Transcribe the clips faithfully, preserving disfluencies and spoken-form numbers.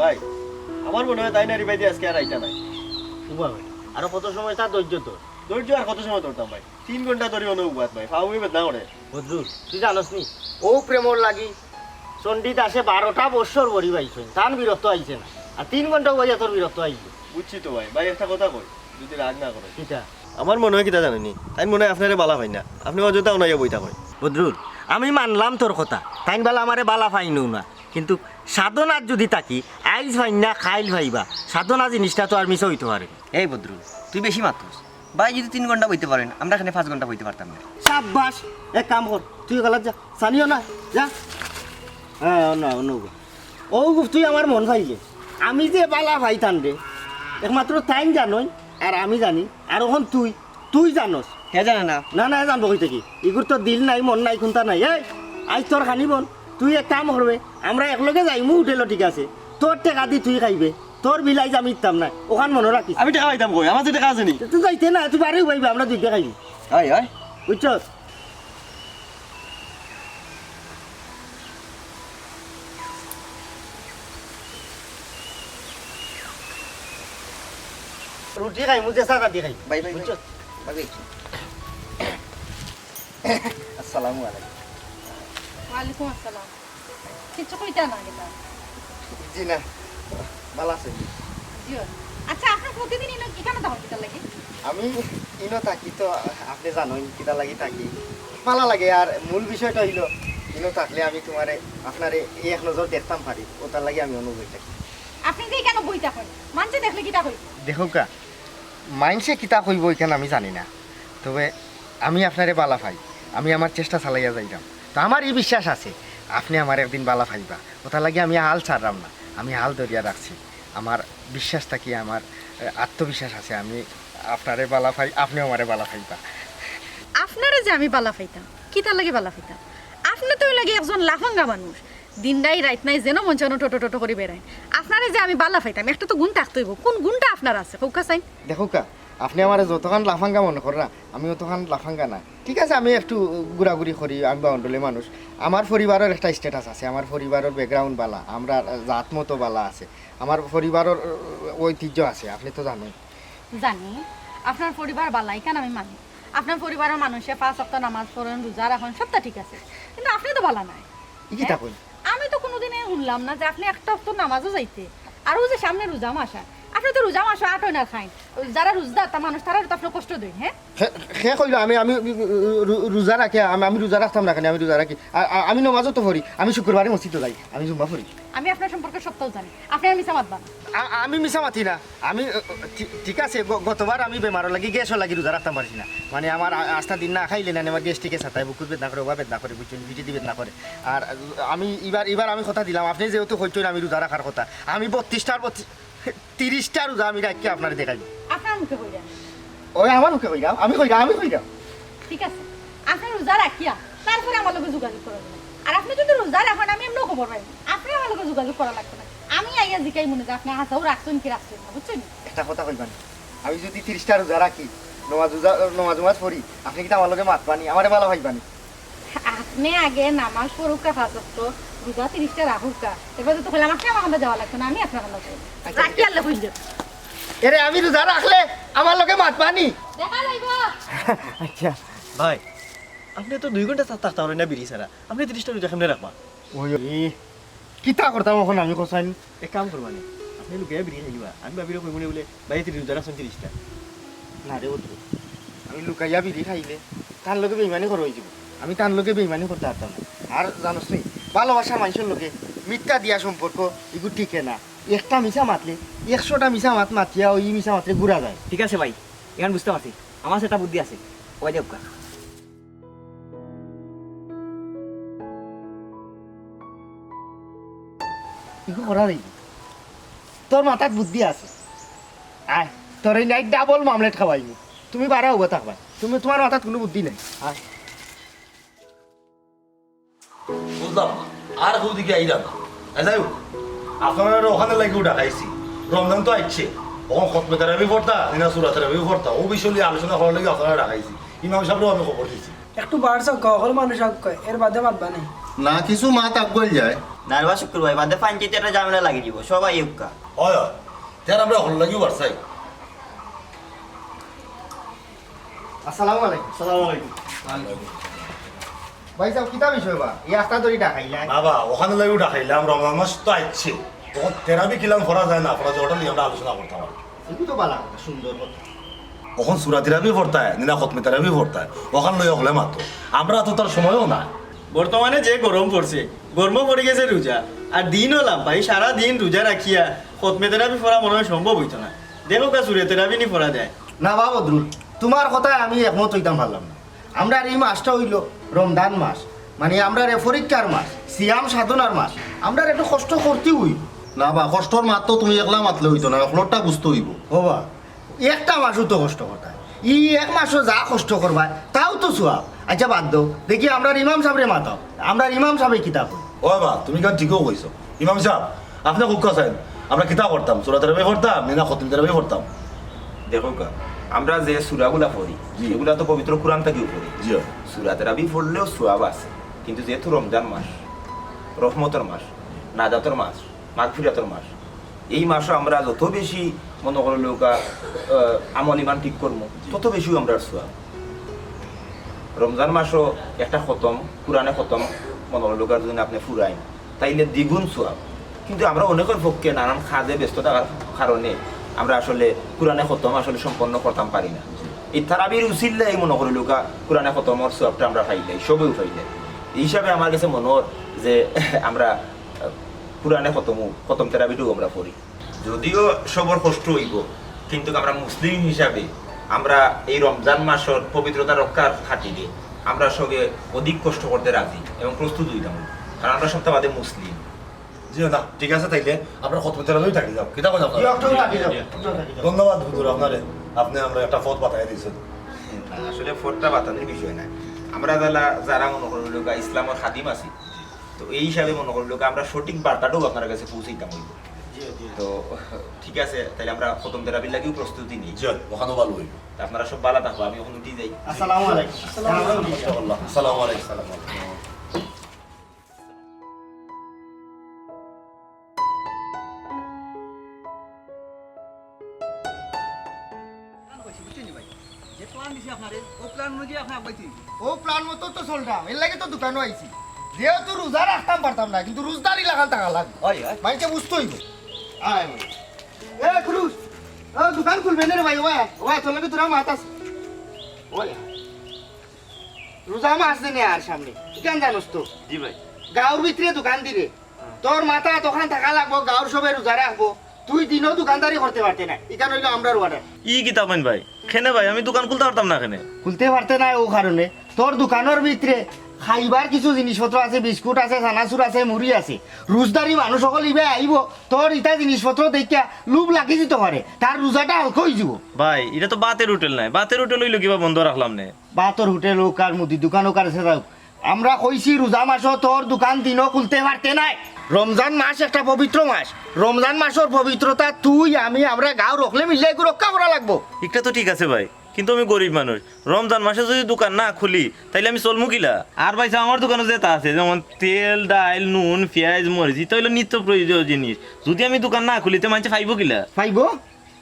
ভাই, আমার মনে হয় তাইন আর ইবায়দি আজকে আর আইতা নায়। উবা ভাই, আরো কত সময় তার ধৈর্য ধর। ধৈর্য আর কত সময় ধরতাম ভাই? তিন ঘন্টা ধরি অনো উবাত ভাই, ফাউ বেদনা করে। বদরুল, তুই জানোস নি, ও প্রেমর লাগি চণ্ডী দাসে বারোটা বৎসর বড়ি বাইছইন, তান বিরক্ত আইছে না। আর তিন ঘন্টা উবাইয়া তোর বিরক্ত আইছে। বুঝছি তো ভাই। ভাই, একটা কথা কই, যদি রাগ না করে। কিতা? আমার মনে হয় কিতা জানইন নি, তাইন মনে হয় আপনারে বালা পাইন না, আপনে অযথা অনাইয়া বই থাকইন। বদরুল, আমি মানলাম তোর কথা, তাইন বালা আমারে বালা পাইনউ না, কিন্তু সাধনাত যদি থাকি, আইজ পাইন না, কাইল পাইবা। সাধনা জিনিসটা তো আর মিছা অইতো পারে না। এই বদরুল, তুই বেশি মাতস। ভাই যদি তিন ঘন্টা বইতে পারেন, আমরা এখানে পাঁচ ঘন্টা বইতে পারতাম না। সাব্বাস, এক কাম কর, তুই গেলাত যা, সানিও না, যা। হ্যাঁ, অন্য, অন্য উবা। ও গুফ, তুই আমার মন পাইলে। আমি যে বালা পাই তানরে, একমাত্র তাইন জানইন, আর আমি জানি, আর অখন তুই, তুই জানোস। হে জানে না। না, না, হে জানবো কই থাকি? ইগুর তো দিল নাই, মন নাই, কুন্তা নাই। এই, আইজ তোর খানি বন, তুই এক কাম করবে, আমরা একলগে যাইমু হোটেলো, ঠিক আছে? তোর টেকা দি তুই খাইবে, তোর বিল আইজ আমি দিতাম না, অখান মনো রাখিস। আমি টেকা পাইতাম কই? আমার যে টেকা আছে নি? তুই যাইতে না, তুই বাড়ি উবাইবে, আমরা দুইটা খাইবি। হয়, হয়। বুঝছস? রুটি খাইমু, যে সাদা দি খাই। বাই, বাই, বাই। বুঝছো? বাই, বাই। আসসালামু আলাইকুম। ওয়ালাইকুম আসসালাম। কিচ্ছু কইতা না কিতা? জি না, বালা আছি। জি অয়। আচ্ছা, আপনে প্রতিদিন ইনো, ইখানো থাকইন কিতার লাগি? আমি ইনো থাকি তো, আপনে জানইন কিতার লাগি থাকি। বালা লাগে, আর মূল বিষয়টা অইলো, ইনো থাকলে আমি তুমারে, আপনারে এক নজর দেখতাম পারি, অতার লাগি আমি অনো বই থাকি। আপনে যে ইখানো বই থাকইন, মানষে দেখলে কিতা কইবো? দেখউক্কা, মানষে কিতা কইবো ইখান আমি জানি না, তবে আমি আপনারে বালা পাই, আমি আমার চেষ্টা চালাইয়া যাইরাম। তো আমার ই বিশ্বাস আছে, আপনে আমারে একদিন বালা পাইবা, অতার লাগি আমি হাল ছাড়রাম না, আমি হাল ধরিয়া রাখছি। আমার বিশ্বাস থাকি, আমার, এ, আত্মবিশ্বাস আছে, আমি আপনারে বালা পাই, আপনেও আমারে বালা পাইবা। আপনারে যে আমি বালা পাইতাম, কিতার লাগি বালা পাইতাম? আপনে তো অইলা গি একজন লাফাঙ্গা মানুষ, দিন নাই রাইত নাই যেন মন চায় অনো টোটো টোটো করি বেড়াইন। আপনারে যে আমি বালা পাইতাম, একটা তো গুণ থাকতে অইবো। কুন গুণটা আপনার আছে, কউক্কা চাইন? দেখউক্কা, আপনে আমারে যতখান লাফাঙ্গা মনে কররা, আমি অতখান লাফাঙ্গা না। ঠিক আছে, আমি একটু ঘুরাঘুরি করি, আমি বাউন্ডুলে মানুষ। আমার পরিবারর একটা status আছে, আমার পরিবারর background বালা, আমরার জাত মতো বালা আছে, আমার পরিবারর ঐতিহ্য আছে, আপনে তো জানইন। জানি, আপনার পরিবার বালা, ইখান আমি মানি। আপনার পরিবারর মানষে পাঁচ ওয়াক্ত নামাজ পড়ইন, রোজা রাখইন, সবটা ঠিক আছে, কিন্তু আপনে তো বালা নায়। ই কিতা কইন? আমি তো কুনুদিনে হুনলাম না যে আপনে একটা ওয়াক্ত নামাজও যাইতে। আর অউ যে সামনে রোজা মাস আয়, আপনে তো রোজা মাসো আটইন আর খাইন। অউ যারা রোজাদার মানুষ, তারারে তো আপনে কষ্ট দেইন, হে? কে, কে কইলো আমি, আমি রো-, রোজা রাখি? আমি, আমি রোজা রাখতাম না কেনে? আমি রোজা রাখি। আ-, আ-, আমি নমাজও তো পড়ি, আমি শুক্রবারে মসজিদো যাই, আমি জুম্মা পড়ি। আমি আপনার সম্পর্কে সবটাউ জানি, আপনে আর মিছা মাতবা না। আ-, আমি মিছা মাতি না। আমি, আ, ঠি-, ঠিক আছে, গ-, গতবার আমি বেমারর লাগি, গ্যাসর লাগি রোজা রাখতাম পারছি না। মানে, আমার আ-, আস্তা দিন না খাইলে না, আমার গ্যাস্ট্রিকে সাতায়, বুকুত বেদনা করে, অউবা বেদনা করে, বুঝছইন, পিঠেদি বেদনা করে। আর, আ, আমি ইবার, ইবার আমি কথা দিলাম, আপনে যেহেতু কইছইন আমি রোজা রাখার কথা, আমি বত্রিশটার বত্রিশ, তিরিশটা রোজা আমি রাখিয়া আপনারে দেখাইমু। আপনার মুখে কইরা। ওই আমার মুখে কইরা, আমি কইরা, আমি কইরা। ঠিক আছে, আপনে রোজা রাখিয়া তারপরে আমার লগে যোগাযোগ করা যাইবো। আর আপনে যদি রোজা রাখইন, আমি এমনেউ খবর পাইমু। আপনে আমার লগে যোগাযোগ করা লাগতো না, আমি আইয়া জিকাইমু নে যে আপনে হাছাউ রাখছইন কি রাখছইন না, বুঝছইন? একটা কথা কইবা নি, আমি যদি তিরিশটা রোজা রাখি, নমাজ রোজা, নমাজ নমাজ পড়ি, আপনে কিতা আমার লগে মাতবা নি, আমারে বালা পাইবা নি? আপনে আগে নামাজ পড়উক্কা পাঁচ ওয়াক্ত, রোজা তিরিশটা রাখউক্কা, এরবাদে তো কইলাম আপনে আমার কান্দা যাওয়া লাগতো না, আমি আপনার কান্দা যাই। আচ্ছা, রাখি আল্লাহ কইলে। এরে, আমি রোজা রাখলে আমার লগে মাতবা নি? দেখা যাইবো। আচ্ছা। ভাই, আপনে তো দুই ঘন্টা থাকতা পারইন না বিড়ি ছাড়া, আপনে তিরিশটা রোজা কেমনে রাখবা? ওই, ওই, কিতা করতাম অখন আমি, কছাইন? এক কাম করবা নি, আপনে লুকাইয়া বিড়ি খাইলিবা, আমি ভাবিরে কইমু নে বুলে ভাইয়ে তিরিশ রোজা রাখছইন তিরিশটা। না রে বন্ধু, আমি লুকাইয়া বিড়ি খাইলে তান লগে বেইমানি করা অইযিবো। আমি তান লগে বেইমানি করতাম পারতাম না। আর জানোস নি, ভালোবাসার মানষর লগে মিথ্যা দিয়া সম্পর্ক ইগু টিকে না। একটা মিছা মাতলে একশোটা মিছা মাত মাতিয়া ওই মিছা মাতরে ঘুরা যায়। ঠিক আছে ভাই, ইখান বুঝতাম পারছি। আমার কাছে একটা বুদ্ধি আছে, ওই দেউক্কা। ইগু করা যাইবো। তোর মাথাত বুদ্ধি আছে। আয়, তোরে নাই ডাবল মামলেট খাওয়াইমু। তুমি বারা উবা থাকবায়। তুমি, তুমার মাথাত কুনু বুদ্ধি নাই। আয়। বুঝলাম না। আর কেউ দিকে আইরা না। এ যাই হোক, আপনারারে অখানর লাগিউ ডাকাইছি। রমজান তো আইছে। অখন খতমে তারাবি পড়তা, নি না সুরা তারাবি পড়তা। অউ বিষয় লইয়া আলোচনা করার লাগি আপনারারে ডাকাইছি। ইমাম সাবরেও আমি খবর দিছি। একটু বার চাউক্কা, হকল মানুষ আউক্কা, এরবাদে মাতবা নে। না কিছু মাত আগুয়াল যায়। না রে বা শুক্কুর ভাই, বাদে ফাইন কেটে একটা ঝামেলা লাগি দিব, সবাই উক্কা। হয়, হয়। তে আর আমরা হল লাগিও বাড়ছাই। আসসালামু আলাইকুম। আসসালামু আলাইকুম। ভাই সাহেব, কিতা বিষয় বা? এই আস্তা ধরি ডাকাইলা? বাবা, ওখানে লাগিও ডাকাইলাম, রমজান মাস তো আইছে। তখন তেরাবি কিলান পড়া যায় না, পড়া যায়, ওটা নিয়ে আমরা আলোচনা করতাম আর কি। এগুলো তো বালা কথা, সুন্দর কথা। অখন সুরা তেরাবি পড়তায়, নিনা খতমে তেরাবি পড়তায়, অখান লইয়া হকলে মাতো। আমরা তো তার সময়ও না। বর্তমানে যে গরম পড়ছে, গরমও পড়ি গেছে রোজা, আর দিনও লাম্বা, এই সারা দিন রোজা রাখিয়া খতমে তেরাবি পড়া মনে হয় সম্ভব হইতো না। দেখো কা সুরে তেরাবি নি পড়া যায়। না বা বদরুল, তোমার কথায় আমি একমত হইতাম পারলাম না। আমরার এই মাসটা হইল রমজান মাস, মানে আমরার এ পরীক্ষার মাস, সিয়াম সাধনার মাস, আমরার একটু কষ্ট করতেউ হইব। না বা, কষ্টর মাত তো তুমি একলা মাতলে হইতো না, অকলরটা বুঝতে হইব। ও বা, একটা মাসও তো কষ্ট করতায়। ই এক মাসও যা কষ্ট করবায়, তাও তো সওয়াব। আচ্ছা, বাদ দেও, দেখি আমরার ইমাম সাবরে মাতাও, আমরার ইমাম সাবে কিতা কইন। ও বা, তুমি কান ঠিকও কইছো। ইমাম সাব, আপনে কউক্কা চাইন, আমরা কিতা করতাম? সুরা তেরাবি করতাম, নি না খতম তেরাবি করতাম? দেখো কা, আমরা যে সুরাগুলা পড়ি, জি। এগুলা তো পবিত্র কোরআন থাকিও পড়ি। জি। সুরা তেরাবি পড়লেও সওয়াব আছে, কিন্তু যেহেতু রমজান মাস, রহমতর মাস, নাজাতর মাস, মাগফিরাতর মাস, এই মাসো আমরা যত বেশি মনে করো লোকা, আহ, আমল ইমান ঠিক করমু, তত বেশি আমরার সওয়াব। রমজান মাসো একটা খতম, কোরআনে খতম মনে করো লোকার যদি আপনি ফুরাইন, তাইলে দ্বিগুণ সওয়াব। কিন্তু আমরা অনেকের পক্ষে নানান কাজে ব্যস্ত থাকার কারণে আমরা আসলে কোরআনে খতম আসলে সম্পন্ন করতাম পারি না। এই তারাবির উসিল্লায় মনে করো লোকা কোরআনে খতমর সওয়াবটা আমরা পাইলাই, সবেও পাইলাই। এই হিসাবে আমার কাছে মনে হয় যে আমরা, আহ, কোরআনে খতম, খতম তেরাবিটাও আমরা পড়ি। যদিও সবর কষ্ট হইব, কিন্তু আমরা মুসলিম হিসাবে আমরা এই রমজান মাসর পবিত্রতা রক্ষার খাতিরে আমরা সবে অধিক কষ্ট করতে রাজি এবং প্রস্তুত হইতাম, কারণ আমরা সপ্তাহ বাদে মুসলিম। জি না, ঠিক আছে, তাইলে আপনার খতমে তেরাবিও থাকি যাও, কিতা কইন আপনারা? জি, অক্টোবর থাকি যাও, অক্টোবর থাকি যাও। ধন্যবাদ হুজুর আপনারে, আপনি আমরা একটা পথ বাতাই দিয়েছেন। না, আসলে পথটা বাতানোর বিষয় না, আমরা যারা, যারা মনে করো লোকা ইসলামের খাদিম আছি, তো এই হিসাবে মনে করো লোকা আমরা সঠিক বার্তাটাও আপনার কাছে পৌঁছাইতাম হইব। জি, জি। তো ঠিক আছে, তাহলে আমরা খতম তেরাবির লাগিও প্রস্তুতি নিই। জি, ওখানেও ভালো হইব। তা আপনারা সব ভালো থাকবো, আমি এখন উঠি যাই। আসসালামু আলাইকুম। আসসালামু আলাইকুম। আসসালামু আলাইকুম। Plan করছি, বুঝছেন নি ভাই? যে plan দিছি আপনারে, ও plan অনুযায়ী আপনি আগাইতে হইব। ও plan মতো তো চলতাম, এর লাগি তো দোকানো আইছি। যেহেতু রোজা রাখতাম পারতাম না, কিন্তু রোজদারি লাখান থাকা লাগবে। হয়, হয়। মাইনষে বুঝতে হইব। আয় ভাই। এ, খুরুস, ও দোকান খুলবে না রে ভাই, ওয়া, ওয়া, তোর লগে তোরা মাত আছে। ওয়া। রোজা মাস দিনে আর সামনে, ইখান জানোস তো? জি ভাই। গাঁওর ভিতরে দোকান দিরে, তোর মাথা তখন থাকা লাগবো, গাঁওর সবে রোজা রাখবো, তুই দিনও দোকানদারি করতে পারতে না। ইখান হইলো আমরার order। ই কিতা কইন ভাই? কেনে ভাই, আমি দোকান খুলতে পারতাম না কেনে? খুলতে পারতে না ও কারণে, তোর দোকানর ভিতরে খাইবার কিছু জিনিসপত্র আছে, বিস্কুট আছে, চানাচুর আছে, মুড়ি আছে। রোজদারি মানুষ সকল ইবে আইব, তোর ইতা জিনিসপত্র দেখিয়া লোভ লাগি দিতে পারে, তার রোজাটা হালকা হয়ে যাব। ভাই, এটা তো ভাতের হোটেল নাই, ভাতের হোটেল হইলো কিবা বন্ধ রাখলাম নে। ভাতর হোটেল হোক আর মুদি দোকান হোক আর সেটা হোক, আমরা কইছি রোজা মাসো তোর দোকান দিনও খুলতে পারতে নাই। রমজান মাস একটা পবিত্র মাস, রমজান মাসর পবিত্রতা তুই আমি আমরা গাঁওর হকলে মিললে এগু রক্ষা করা লাগবো। ইটা তো ঠিক আছে ভাই, কিন্তু আমি গরিব মানুষ, রমজান মাসে যদি দোকান না খুলি তাইলে আমি চলমু কিলা? আর ভাই সাব, আমার দোকানো যেটা আছে, যেমন তেল, ডাইল, নুন, পিয়াজ, মরিচ, ইটা হইলো নিত্য প্রয়োজনীয় জিনিস। যদি আমি দোকান না খুলি তে মানষে পাইবো কিলা? পাইবো?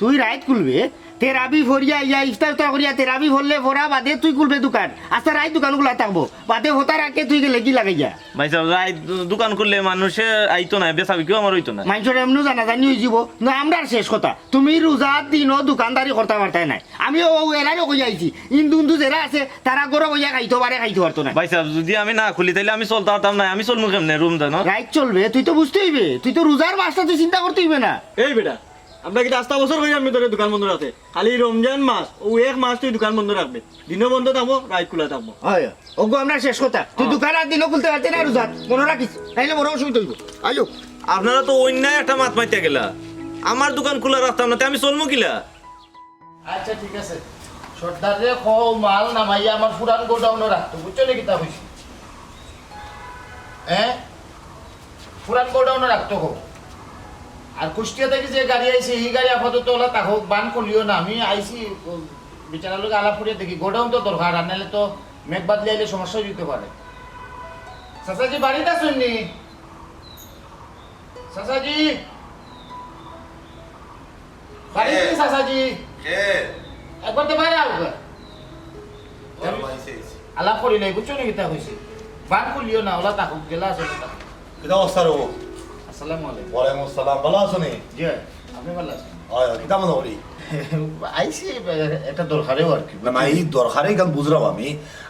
তুই রাইত খুলবে, তেরাবি ফড়িয়া ইয়া ইফতার উফতার করিয়া তেরাবি ফড়লে ফড়া বাদে তুই খুলবে দোকান। আচ্ছা, রাইত দোকান খোলা থাকবো, বাদে ফতার আগে তুই গেলে কি লাগাইয়া? ভাই সাব, রাইত দোকান খুললে মানষে আইতো না, বেচা বিক্রিও আমার হইতো না। মানষর এমনও জানাজানি হয়ে যাব, না আমরার শেষ কথা। তুমি রোজার দিনও দোকানদারি করতে পারতায় নাই। আমি ও এরারও কই আইছি, ইন্দু উন্দু যেরা আছে, তারা গরো বইয়া খাইতো পারে, খাইতো পারতো না। ভাই সাব, যদি আমি না খুলি তাইলে আমি চলতে পারতাম না, আমি চলমু কেমনে রমজানো? রাইত চলবে, তুই তো বুঝতে হইবে, তুই তো রোজার মাসটা তুই চিন্তা করতে হইবে না। এই বেটা, আমরা কিতা আস্তা বছর কইরাম ভিতরে দোকান বন্ধ রাখতে? খালি রমজান মাস, ও এক মাস তুই দোকান বন্ধ রাখবে। দিনও বন্ধ থাকবো, রাইত খোলা থাকবো। হয়, ওগো আমরা শেষ কথা। তুই হ্যাঁ। দোকান আর দিনও খুলতে পারতে না রোজাত, মনে রাখিস। তাইলে বড় অসুবিধা হইব। আইও। আপনারা তো অন্যায় একটা মাত মাইতে গেলা। আমার দোকান খোলা রাখতাম না, তে আমি চলমু কিলা? আচ্ছা, ঠিক আছে। সর্দার রে, কও মাল নামাইয়া আমার পুরান গোডাউনো রাখতো, বুঝছো নি কিতা কইছি? হ্যাঁ? পুরান গোডাউনো রাখতো কও। আর কুষ্টিয়া থাকি যে গাড়ি আইছে, এই গাড়ি আপাতত ওলা থাকো, বান করিও না। আমি আইছি, ও, বিচারার লগে আলাপ করিয়া দেখি, গোডাউন তো দরকার, আর নাইলে তো মেঘ বাদলি আইলে সমস্যা হইতে পারে। চাচাজি, বাড়িত আছইন নি? চাচাজি, বাড়িত নি চাচাজি? কে? একবার তো বাইরে আউক্কা। আলাপ করি নাই, বুঝছো নি কিতা কইছি? বান খুলিও না, ওলা থাকউক, যেলা আছে ওলা থাকউক। কিতা অবস্থা রে? আসসালামু আলাইকুম। ওয়ালাইকুম আসসালাম, ভালা আছো নি? জি, আপনি ভালা আছইন? অয়, অয়, কিতা মনো করি? আইছি, এ, একটা দরকারেউ আর কি। না, না, ই দরকারে ইখান বুঝরাম আমি।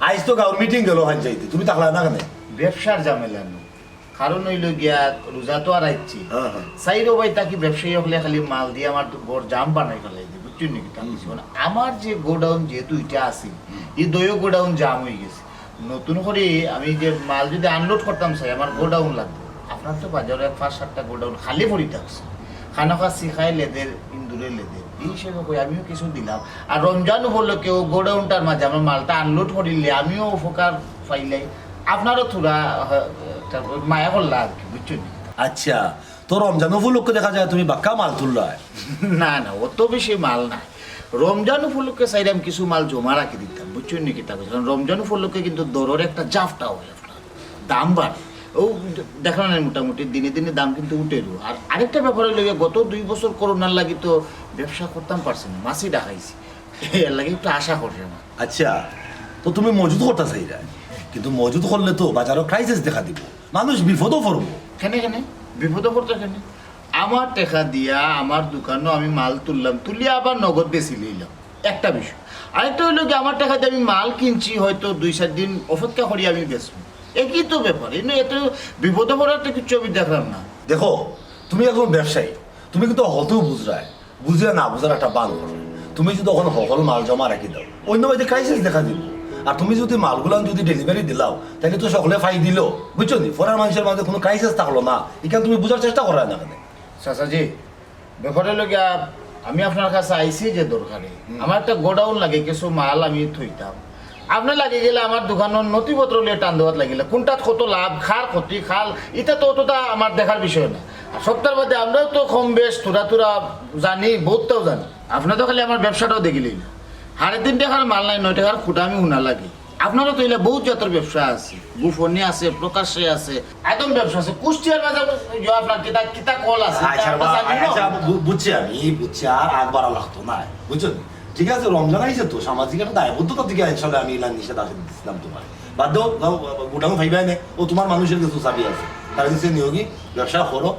আইজ তো গাউর মিটিং গেল হান যাইতে, তুমি থাকলায় না কেনে? ব্যবসার ঝামেলা নু। কারণ অইলো গিয়া, রোজা তো আর আইছে। হ্যাঁ, হ্যাঁ। চাইরোবায় থাকি ব্যবসায়ী অকলে খালি মাল দিয়া আমার তো ঘর জাম বানাই ফালাই দেয়, বুঝছো নি কিতা? হুম। মানে আমার যে গোডাউন যেহেতু ইটা আছিল, হুম। ই দুইও গোডাউন জাম অইগেছে। নতুন করি আমি যে মাল যদি আনলোড করতাম চাই, আমার গোডাউন লাগবো। আপনার তো বাজারো এক পাঁচ সাতটা গোডাউন খালি পড়ি থাকছে, খানোখা শিখায় লেদের, ইন্দুরে লেদের, ই হিসাবে কই আমিও কিছু দিলাম। আর রমজান উপলক্ষে অউ গোডাউনটার মাঝে আমার মালটা আনলোড করিলে আমিও উপকার পাইলাই, আপনারও থুড়া, আহ, একটা মায়া করলা আর কি, বুঝছো নি? আচ্ছা, তো রমজান উপলক্ষে দেখা যায় তুমি বাক্কা মাল তুললায়। না, না, অত বেশি মাল নাই। রমজান উপলক্ষে চাইরাম কিছু মাল জমা রাখি দিতাম, বুঝছো নি কিতা কইছি? কারণ রমজান উপলক্ষে কিন্তু দরর একটা জাফটা অয় আপনার, দাম বাড়ে। অউ দেখরা না, মোটামুটি দিনে দিনে দাম কিন্তু উঠেরউ। আর আরেকটা ব্যাপার অইলো গিয়া, গত দুই বছর করোনার লাগি তো ব্যবসা করতাম পারছি না, মাছি ডাকাইছি, এর লাগি একটু আশা করছি আমার। আচ্ছা, তো তুমি মজুদ করতা চাইরায়, কিন্তু মজুদ করলে তো বাজারো ক্রাইসিস দেখা দিবো, মানুষ বিপদো পড়বো। কেনে, কেনে? বিপদো পড়তো কেনে? আমার টেকা দিয়া আমার দোকানো আমি মাল তুললাম, তুলিয়া আবার নগদ বেচি লইলাম, একটা বিষয়। আরেকটা অইলো কি, আমার টেকা দিয়া আমি মাল কিনছি, হয়তো দুই চাইর দিন অপেক্ষা করি আমি বেচমু, একই তো ব্যাপার। এনে এত বিপদো পড়ার তো কিচ্ছু আমি দেখলাম না। দেখো, তুমি একজন ব্যবসায়ী, তুমি কিন্তু হকলতাউ বুঝরায়, বুঝিয়া না বুঝার একটা বান করো। তুমি যদি অখন হকল মাল জমা রাখি দেও, অইন্য বায়দি ক্রাইসিস দেখা দিবো। আর তুমি যদি মালগুলান যদি ডেলিভারি দিলাও, তাইলে তো হকলে পাই দিলো, বুঝছো নি? পরার মানষর মাঝে কুনু ক্রাইসিস থাকলো না। ইখান তুমি বুঝার চেষ্টা কররায় না কেনে? চাচাজি, ব্যাপার অইলো গিয়া, আমি আপনার কাছে আইছি যে দরকারে, হুম। আমার একটা গোডাউন লাগে, কিছু মাল আমি থইতাম। আপনে লাগি গেলে আমার দোকানর নথিপত্র লইয়া টান দেওয়াত লাগিলা, কুনটাত কত লাভ, কার ক্ষতি, কার, ইটা তো অতটা আমার দেখার বিষয় না। আর সপ্তাহর বাদে আমরাও তো কম বেশ থুড়া থুড়া জানি, বউতটাও জানি। আপনে তো খালি আমার ব্যবসাটাও দেখিলাইলা। সাড়ে তিন টেকার মাল নাই, নয় টেকার খুটা আমি হুনা লাগি। আপনারও তো ইলা বউত জাতর ব্যবসা আছে, গোপনে আছে, প্রকাশ্যে আছে, একদম ব্যবসা আছে। কুষ্টিয়ার বাজার, ইয়ে, আপনার কিতা, কিতা কল আছে, ইটা আচ্ছা, আমরা বা-, জানি না। আচ্ছা, বু-, বুঝছি আমি, বুঝছি, আর, আর বাড়া লাগতো না, বুঝছো নি? ঠিক আছে, রমজান আইছে তো, সামাজিক একটা দায়বদ্ধতা থাকি আসলে আমি ইলা নিষেধ আসে দিছিলাম তোমার। বাদ দেও, যাও, গোডাউন পাইবায় নে, ও তোমার মানুষর গেছে চাবি আছে, তারা গেছে নিয়োগী ব্যবসা করো,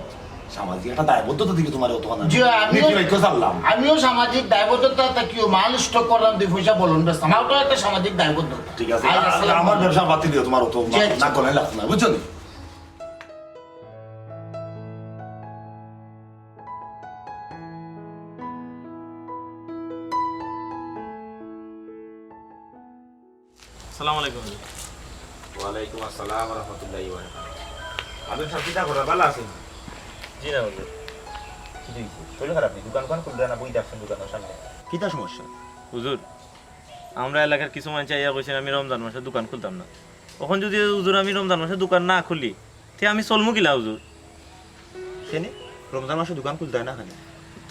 সামাজিক একটা দায়বদ্ধতা থাকি তোমার অতখান আমি জি, আমিও, নীতি বাক্য ছাড়লাম। আমিও সামাজিক দায়বদ্ধতা থাকিও মাল স্টক করলাম, দুই পয়সা বলুন ব্যস্ত, আমারও তো একটা সামাজিক দায়বদ্ধতা। ঠিক আছে, আই, আর আসসালামু আমার আলাইকুম। ব্যবসা বাতিল দিও, তোমার অত জি, জি। নাক গলানি লাগতো না, বুঝছো নি? আসসালামু আলাইকুম হুজুর। ওয়ালাইকুম আসসালাম ওয়া রাহমাতুল্লাহি ওয়া বারাকাতুহু। আব্দুল সাহেব, কিতা খবর? ভালা আছইন? জি না হুজুর। কিতা অইছে? শরীর খারাপ নি? দোকান উকান খুলরা না, বই থাকছইন দোকানর সামনে। কিতা সমস্যা? হুজুর, আমরা এলাকার কিছু মানষে আইয়া কইছইন আমি রমজান মাসে দোকান খুলতাম না। অখন যুদি হুজুর আমি রমজান মাসে দোকান না খুলি, তে আমি চলমু কিলা হুজুর? কেনে? রমজান মাসে দোকান খুলতায় না কেনে?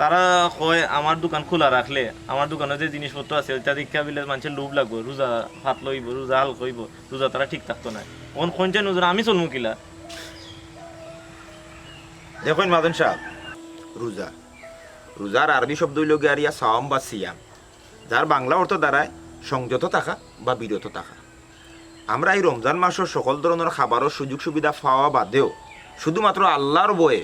তারা কয় আমার দোকান খুলা রাখলে আমার দোকানো যে জিনিসপত্র আছে ইতা দেখিয়া বিলে মানষর লোভ লাগবো, রোজা পাতলা অইবো, রোজা হালকা অইবো, রোজা তারা ঠিক থাকতো নায়। অখন কইনচাইন হুজুর আমি চলমু কিলা? দেখইন মাজন সাব, রোজা, রোজার আরবি শব্দ অইলো গিয়া সাওয়াম বা সিয়াম, যার বাংলা অর্থ দাঁড়ায় সংযত থাকা বা বিরত থাকা। আমরা এই রমজান মাসর সকল ধরনর খাবারর সুযোগ সুবিধা পাওয়া বাদেও শুধুমাত্র আল্লার ভয়ে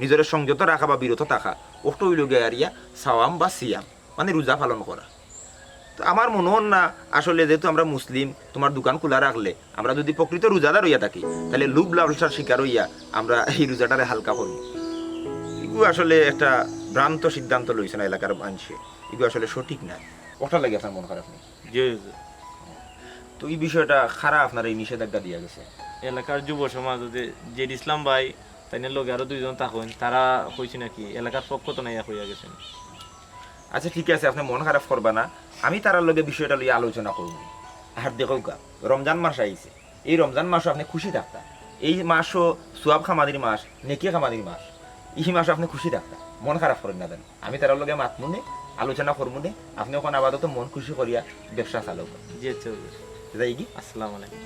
নিজরে সংযত রাখা বা বিরত থাকা, অটা অইলো গিয়া সাওয়াম বা সিয়াম, মানে রোজা পালন করা। তো আমার মনো অর না আসলে, যেহেতু আমরা মুসলিম, তোমার দোকান খুলা রাখলে আমরা যুদি প্রকৃত রোজাদার অইয়া থাকি, তাইলে লোভ লালসার শিকার অইয়া আমরা এই রোজাটারে হালকা করমু। ইগু আসলে একটা ভ্রান্ত সিদ্ধান্ত লইছে না এলাকার মানষে, ইগু আসলে সঠিক নায়। অটার লাগি আপনার মন খারাপ নি? জি, জি। তো এই বিষয়টা কারা আপনারে এই নিষেধাজ্ঞা দিয়া গেছে? এলাকার যুব সমাজ, যে জেড ইসলাম ভাই, তাইনর লগে আরো দুইজন থাকইন, তারা কইছে নাকি এলাকার পক্ষ তো নাইয়া কইয়া গেছইন। আচ্ছা, ঠিক আছে, আপনে মন খারাপ করবা না, আমি তারার লগে বিষয়টা লইয়া আলোচনা করমু। আর দেখউক্কা, রমজান মাস আইছে, এই রমজান মাসো আপনে খুশি থাকতা, এই মাসো সওয়াব কামানির মাস, নেকি কামানির মাস, এই মাসো আপনে খুশি থাকতা, মন খারাপ করইন না যেন। আমি তারার লগে মাতমুনে, আলোচনা করমু নে। আপনে অখন আপাতত মন খুশি করিয়া ব্যবসা চালাউক্কা। জি আচ্ছা হুজুর। যাইগি? আসসালামু আলাইকুম।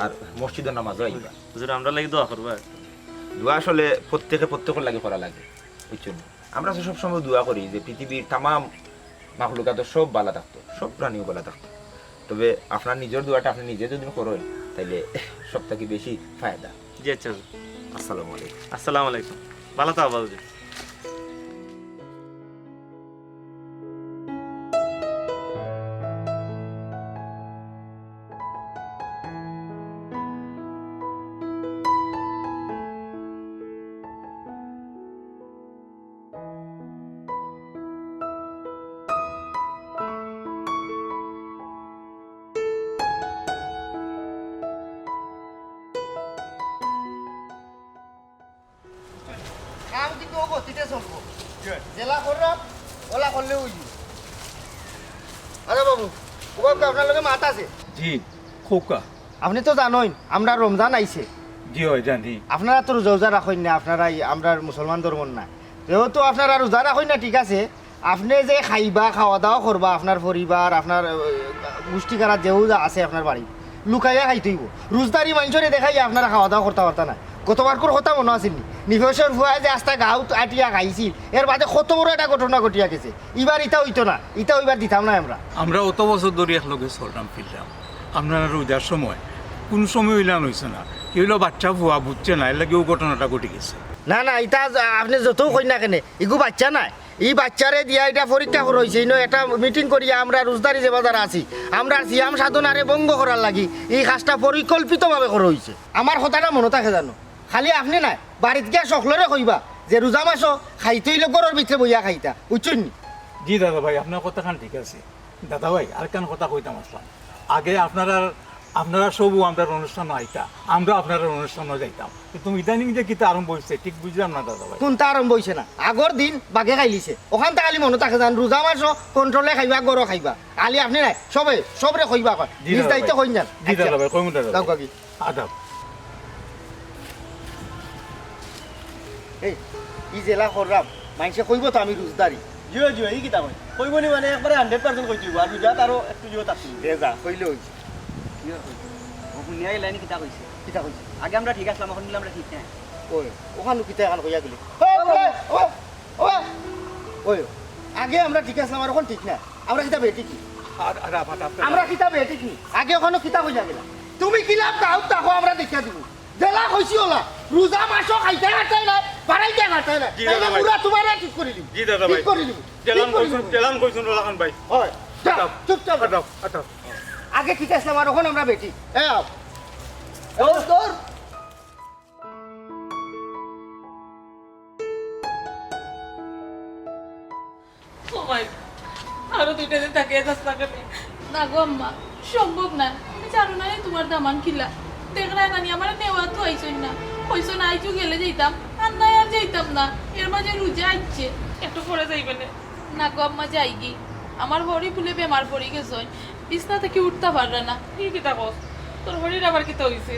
আর মসজিদো নামাজো আইবা। হুজুর, আমরার লাগি দোয়া করবা। দোয়া আসলে প্রত্যেকে প্রত্যেকর লাগি করা লাগে, বুঝছইন নি? আমরা তো সবসময় দোয়া করি যে পৃথিবীর তামাম মাখলুকাতর সব বালা থাকতো, সব প্রাণীও বালা থাকতো। তবে আপনার নিজর দোয়াটা আপনে নিজে যদি করইন, তাইলে সব থাকি বেশি ফায়দা। জি আচ্ছা হুজুর। আসসালামু আলাইকুম। আসসালামু আলাইকুম। বালা থাকবা হুজুর। কাম কিন্তু ও গতিতে চলবো। যেলা কররাম, ওলা করলে অইবো। আরে বাবু, ও বাবু, আপনার লগে মাত আছে। জি, কউক্কা। আপনে তো জানইন, আমরার রমজান আইছে। জি অয়, জানি। আপনারা তো রোজা উজা রাখইন না, আপনারা ই-, আমরার মুসলমান ধর্মর না। যেহেতু আপনারা রোজা রাখইন না, ঠিক আছে, আপনে যে খাইবা, খাওয়া দাওয়া করবা, আপনার পরিবার, আপনার, আহ, গুষ্টি কারা যেউ যা আছে আপনার বাড়িত, লুকাইয়া খাইতে অইবো। রোজদারি মানষরে দেখাইয়া আপনারা খাওয়া দাওয়া করতা পারতা না। গতবারকুর কথা মনো আছিল নি? নিফাসর ফুয়ায় যে আস্তা গাঁও আটিয়া খাইছিল, এর বাদে কত বড় একটা ঘটনা ঘটিয়া গেছে। ইবার ইতা অইতো না, ইতা অইবার দিতাম না আমরা। আমরা অত বছর ধরি একলগে চলরাম ফিররাম, আপনারা রোজার সময় কুনু সময় অইলান অইছে না, ই অইলো বাচ্চা ফুয়া বুঝছে না, এর লাগি অউ ঘটনাটা ঘটি গেছে। না, না, ইতা য-, আপনে যতউ কইন না কেনে, ইগু বাচ্চা নায়। ই বাচ্চারে দিয়া ইটা পরীক্ষা করা অইছে, ইনো একটা মিটিং করিয়া আমরা রোজদারি যে বাজার আছি, আমরার সিয়াম সাধনারে ভঙ্গ করার লাগি ই কাজটা পরিকল্পিতভাবে করা অইছে। আমার কথাটা মনো থাকে জানো, খালি আপনে নায়, বাড়িত গিয়া সকলরে কইবা যে রোজা মাসো খাইতে অইলে ঘরর ভিতরে বইয়া খাইতা, বুঝছইন নি? জি দাদা ভাই, আপনার কথাখান ঠিক আছে। দাদা ভাই, আরেকখান কথা কইতাম আছলাম। আগে আপনারা, আপনারা সবউ আমরার অনুষ্ঠানো আইতা, আমরা আপনারার অনুষ্ঠানো যাইতাম। কিন্তু ইদানিং যে কিতা আরম্ভ অইছে, ঠিক বুঝলাম না দাদা ভাই। কুনতা আরম্ভ অইছে না? আগর দিন বাঘে খাইলিছে। অখানতা খালি মনো থাকে যান, রোজা মাসো কন্ট্রোলে খাইবা, ঘরো খাইবা। খালি আপনে নায়, সবে, সবরে কইবা কয়। জি নিজ দাদা দায়িত্বে ভাই। কইন যান। জি আচ্ছা। দাদা ভাই, কইমু দাদা যাও ভাই। কাকি। আদাব। এই, ই যেলা কররাম, মাইনষে কইবো তো আমি রোজদারি। জিও, জিও, ই কিতা কয়? কইবো নি মানে একবারে hundred percent কইতে অইবো, আর রোজাত আরো একটু জিও থাকতে অইবো। দে যা, কইলে অইছে। জিও, কইবো। ও হুনিয়া গেলায়নি কিতা কইছে? কিতা কইছে? আগে আমরা ঠিক আছলাম, অখন বুলে আমরা ঠিক নায়। ওই, অখানো কিতা অখান কইয়া গেলি? ওই, ওই, ওই, ওই, ওই, আগে আমরা ঠিক আছলাম, আর অখন ঠিক নায়। আমরা কিতা বেঠিক নি? আর, আর, আর, আর, আর, আমরা কিতা বেঠিক নি? আগে অখানো কিতা কইয়া গেলা? তুমি কিলা গাঁওত থাকো আমরা দেখিয়া দিমু। যেলা কইছি ওলা, রোজা মাসো খাইতায় পারতায় নায়, বাড়াইতায় পারতায় নায়। জি দাদা তাইলে ভাই। পুরা তুমারে ঠিক করি দিমু। জি দাদা ভাই। ঠিক করি দিমু। যেলান ঠিক করি কইছইন, দিমু। যেলান কইছইন ওলাখান ভাই। হয়। যা, আটাও, চুপচাপ। আটাও, আটাও। আগে ঠিক আছলাম, আর অখন আমরা বেঠিক। এ আও। দৌড়, দৌড়। ও মাই, আরো দুইটা দিন থাকিয়া যাস না কেনে? না গো আম্মা, সম্ভব না। আমি জানো না রে তুমার দামান কিলা। দেখরায় না নি, আমারে নেওয়াত তো আইছইন না। কইছইন আইজু গেলে যাইতাম, আর নায় আর যাইতাম না। এর মাঝে রোজা আইছে। একটু পরে যাইবানে। না গো আম্মা, যাইগি। আমার হরি বুলে বেমার পড়ি গেছইন। বিছনা থাকি উঠতা পাররা না। ই কিতা কস? তোর হরির আবার কিতা অইছে?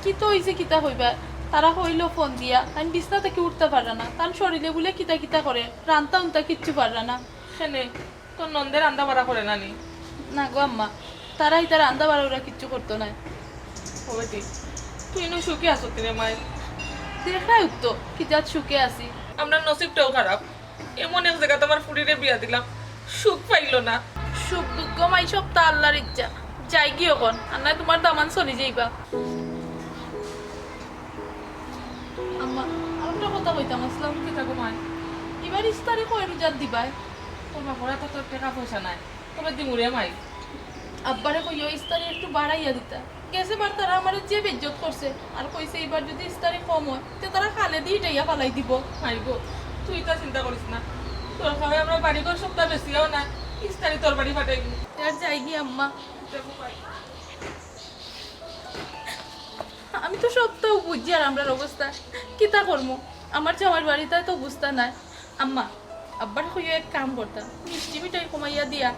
কিতা অইছে কিতা কইবা? তারা কইলো ফোন দিয়া, তাইন বিছনা থাকি উঠতা পাররা না। তান শরীরে বুলে কিতা কিতা করে, রানতা উনতা কিচ্ছু পাররা না। কেনে? তোর নন্দে রান্দা বাড়া করে না নি? না গো আম্মা, তারা ইতা রান্দা বাড়া ওরা কিচ্ছু করতো নায়। ও বেটি, তুই নু সুখে আছস নি রে মাই? দেখরায় তো, কি জাত সুখে আছি। আমরার নসিবটাও খারাপ। এমন এক জাগাত আমার ফুড়িরে বিয়া দিলাম, সুখ পাইলো না। সুখ দুঃখ মাই সবতা আল্লার ইচ্ছা। যাইগি অখন, আর নায় তুমার দামান চলি যাইবা। আম্মা, আরেকটা কথা কইতাম আছলাম। কিতা গো মাই? ইবার ইস্তারি কয় রোজাত দিবায়? তোর বাপর তো তোর টেকা পয়সা নাই, তবে দিমু রে মাই। আব্বারে কইও ইস্তারি একটু বাড়াইয়া দিতা। গেছে বার তারা আমারে যে বেইজ্জত করছে, আর কইছে ইবার যুদি ইস্তারি কম অয়, তে তারা খালেদি ইটাইয়া ফালাই দিবো। মাই গো, তুই ইতা চিন্তা করিস না। তোর খাওয়ায় আমরা বাড়িঘর সবতা বেচিয়াও না, ইস্তারি তোর বাড়ি ফাটাইমু। আর যাইগি আম্মা। দেখো মাই। আমি তো সবতাউ বুঝি আর আমরার অবস্থা। কিতা করমু? আমার জামাইর বাড়িত তো বুঝতা নায়। আম্মা, আব্বারে কইও এক কাম করতা, মিষ্টি মিঠাই কমাইয়া দিয়া,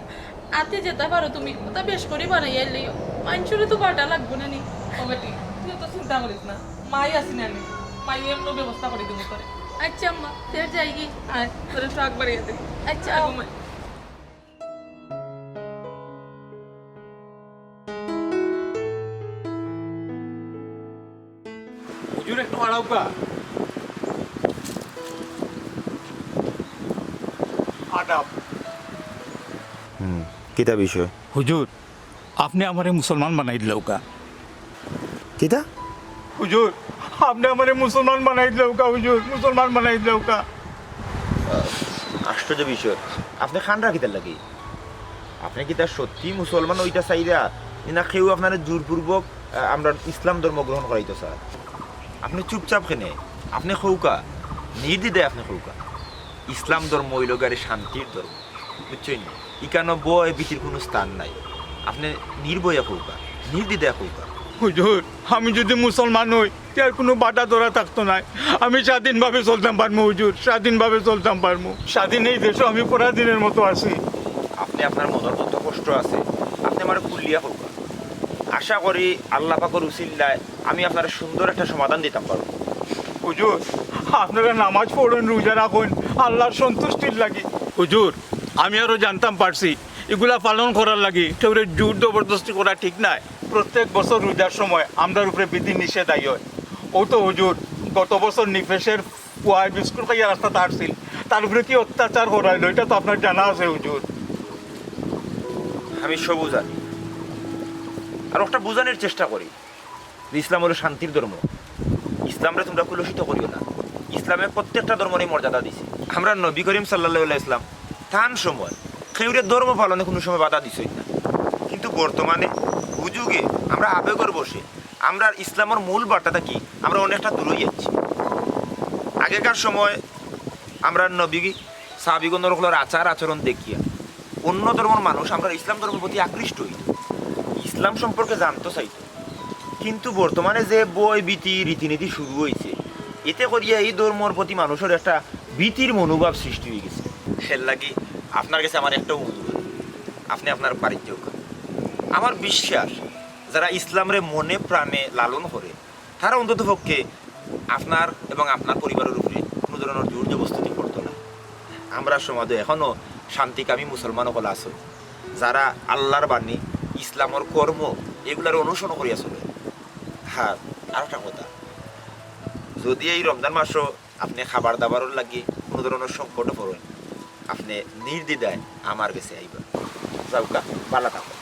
আতে যেতা পারো তুমি, অতা বেশ করি বানাইয়া লইও। মাইনষরে তো বাটা লাগবো না নি। ও বেটি, তুই অত চিন্তা করিস না, মাই আছি না নি, মাই এমনে ব্যবস্থা করি দিমু তোরে। আচ্ছা আম্মা, তে যাইগি। আয়, তোরে একটু আগ বাড়াইয়া দে। আচ্ছা, আয় আও। ঘুমাই। হুজুর, একটু খাড়াউক্কা। আদাব। হুম, কিতা বিষয়? হুজুর, আপনে আমারে মুসলমান বানাই দিলাউক্কা। কিতা? হুজুর, আপনে আমারে মুসলমান বানাই দিলাউক্কা। হুজুর, মুসলমান বানাই দিলাউক্কা। আশ্চর্য বিষয়, আপনে কান্দরা কিতার লাগি? আপনে কিতা সত্যি মুসলমান অইতা চাইরা, না কেউ আপনারে জোরপূর্বক, আহ, আমরার ইসলাম ধর্ম গ্রহণ করাইতো চায়? আপনে চুপচাপ কেনে? আপনে কউক্কা, নির্দ্বিধায় আপনে কউক্কা। ইসলাম ধর্ম অইলো গিয়া শান্তির ধর্ম, বুঝছইন নি? ইকানো ভয় ভীতির কুনু স্থান নাই। আপনে নির্ভয়ে কউক্কা, নির্দ্বিধায় কউক্কা। হুজুর, আমি যুদি মুসলমান অই, তে আর কুনু বাধা ধরা থাকতো নায়। আমি স্বাধীনভাবে চলতাম পারমু হুজুর, স্বাধীনভাবে চলতাম পারমু। স্বাধীন এই দেশো আমি পরাধীনর মতো আছি। আপনে আপনার মনর যত কষ্ট আছে, আপনে আমারে খুলিয়া কউক্কা। আশা করি আল্লাহ পাকর উসিলায় আমি আপনারে সুন্দর একটা সমাধান দিতাম পারমু। হুজুর, আপনারা নামাজ পড়ইন, রোজা রাখইন আল্লার সন্তুষ্টির লাগি। হুজুর, আমি আরো জানতাম পারছি, ইগুলা পালন করার লাগি কেউরে জোর জবরদস্তি করা ঠিক নায়। প্রত্যেক বছর রোজার সময় আমরার উপরে বিধি নিষেধ আইয়। অউ তো হুজুর, গত বছর নিফেসের পুয়ায় বিস্কুট খাইয়া রাস্তাত হারছিল, তার উপরে কি অত্যাচার করা অইলো, ইটা তো আপনার জানা আছে হুজুর। আমি সবউ জানি, আর একটা বুঝানির চেষ্টা করি যে ইসলাম অইলো শান্তির ধর্ম। ইসলামরে তুমরা কলুষিত করিও না। ইসলামে প্রত্যেকটা ধর্মরই মর্যাদা দিছে। আমরার নবী করিম সাল্লাল্লাহু আলাইহি ওয়াসাল্লাম তান সময় কেউরে ধর্ম পালনে কুনু সময় বাধা দিছইন না। কিন্তু বর্তমানে হুজুগে আমরা আবেগর বশে আমরার ইসলামর মূল বার্তা থাকি আমরা অনেকটা দূরই যাচ্ছি। আগেকার সময় আমরার নবী সাহাবীগণর অকলর আচার আচরণ দেখিয়া অন্য ধর্মর মানুষ আমরার ইসলাম ধর্মর প্রতি আকৃষ্ট অইতো, ইসলাম সম্পর্কে জানতো চাইতো। কিন্তু বর্তমানে যে ভয় ভীতি রীতিনীতি শুরু অইছে, এতে করিয়া এই ধর্মর প্রতি মানুষর একটা ভীতির মনোভাব সৃষ্টি অইগেছে। এরলাগি আপনার গেছে আমার একটা অনুরোধ, আপনে আপনার বাড়িত যাউক্কা। আমার বিশ্বাস, যারা ইসলামরে মনে প্রাণে লালন করে, তারা অন্তত পক্ষে আপনার এবং আপনার পরিবারর উপরে কুনু ধরনর জোর জবরদস্তি করতো না। আমরার সমাজো এখনো শান্তিকামী মুসলমান অকল আছইন, যারা আল্লার বাণী, ইসলামর কর্ম, এগুলারে অনুসরণ করিয়া চলে। আর আরো একটা কথা, যুদি এই রমজান মাসো আপনে খাবার দাবারর লাগি কুনু ধরনর সংকটো পড়ইন, আপনে নির্দ্বিধায় আমার গেছে আইবা। যাউক্কা, ভালা থাকো।